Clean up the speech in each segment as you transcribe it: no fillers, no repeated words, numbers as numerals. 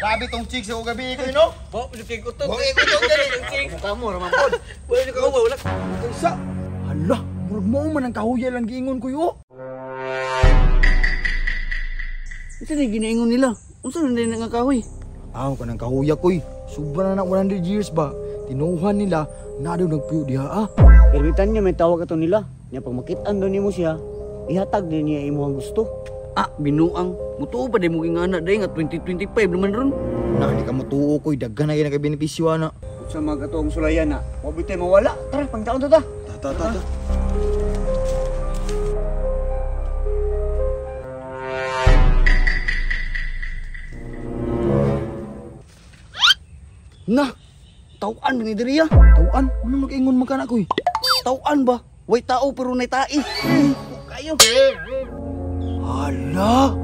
Grabe tong chicks sa gabi ko, no? Bo, kay utot. Bo, kay utot dali. Mukha mo ra man pod. Wala ni kawa, wala. Kaysa, hala, murag mo man ang kahuya lang giingon ko yo. Unsa ni ginaingon nila? Unsa man din nga kahoy? Aw kanang kahuya koy. Sobra na na 100 years ba? Tinuhan nila na daw nagpuyo diha ah. Ermitanyo may tawag ato nila. Nya pag makit-an daw nimo siya, ihatag din niya imong gusto. Ah, binuang. Mutuo pa day mo ingana day nga 2025 naman ron. Na di ka motuo koy, daghan na gyud benepisyo ana. Sa mga katong sulayan na, wa bitay mawala. Tara, pangtaon ta ta. Ta ta ta. Na, tawaan ni diri ah. Tawaan? Ano mag-ingon man kana koy? Tawaan ba? Way tao pero nay tai. Kayo. Hala.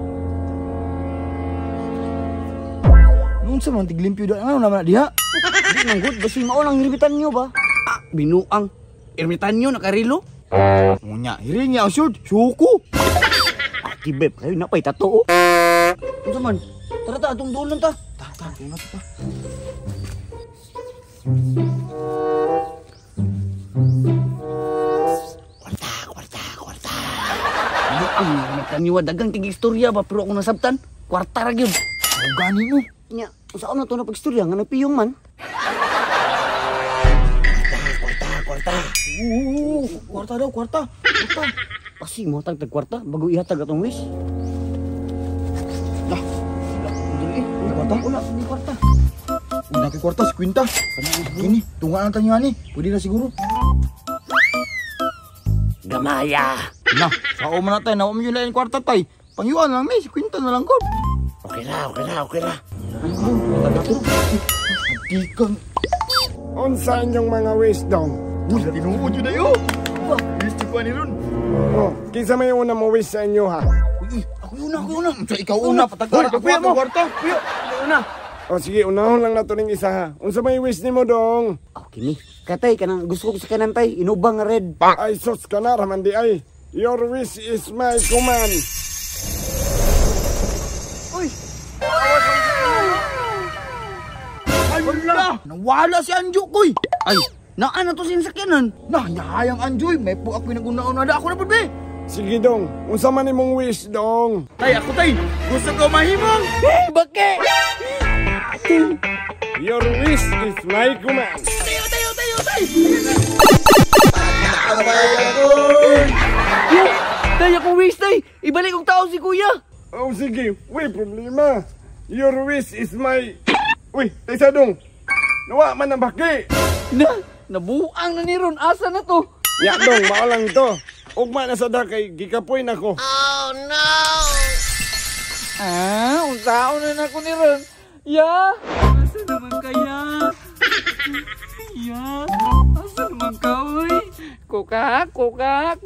Noon sa man tiglimpyo da ano naman na diha? Di man gud basi mao lang ermitanyo ba? Ah, binuang. Ermitanyo nakarilo. Unya, hiring niya ang shirt. Suko. Ah, tibeb kayo na pay tato. Unsa man? Tara ta atong dulan ta. Ta ta, tuna ta. Kwarta, kwarta, kwarta. Binuang ermitanyo dagang tig istorya ba pero ako nasabtan. Kwarta ra gyud. Aw gani no. Nya, unsaon na to na pagstorya nga nagpiyong man? Kwarta, kwarta. Oo, kwarta daw, kwarta. Kwarta. Pasi mo tag kwarta bago ihatag atong wish. Lah, Dili eh. may kwarta. Wala, may kwarta. Una kay kwarta, 50. Kini, tunga lang tayo ani. Pwede na siguro. Gamaya. Na, sao man na tayo, nawa mo yung lain kwarta tay. Pangyuan lang may, 50 na lang ko. Okay ra, okay ra, okay ra. Antikan. Unsa inyong mga wish dong? Uy, tinuod yun na yun. Wish ko ni ron. Oh, kinsa may una mo wish sa inyo ha? Uy, ako yun na, ako yun na. Unsa ikaw una, patagara ako kuya mo. ang kwarta. Kuya, una. Oh, sige, unahon lang nato ning isa ha. Unsa may wish nimo dong? Oh, kini. Katay kanang gusto ko sa kanan tay, inubang nga red. Ay sus kana raman di ay. Your wish is my command. Uy. Hala, nawala si Anjo koy. Ay, naa na to sinasakyanan. Nah, yahayang Anjoy, may po ako nagunaon na ako na pud be. Sige dong, unsa man imong wish dong? Tay, ako tay. Gusto ko mahimong. Bake. Your wish is my command. Tayo, tayo, tayo, tay. Tay, akong wish tay. Ibalik og tao si kuya. Oh, sige, way problema. Your wish is my... Uy, taysa dong. Nawa man ang baki. Na, nabuang na ni ron. Asa na to? Ya dong, mao lang to. Ugma na sa da kay gikapoy nako. Ah, unsaon na nako ni ron. Ya. Asa naman kaya? Ya. Asa naman ka, uy? Kukak, kukak.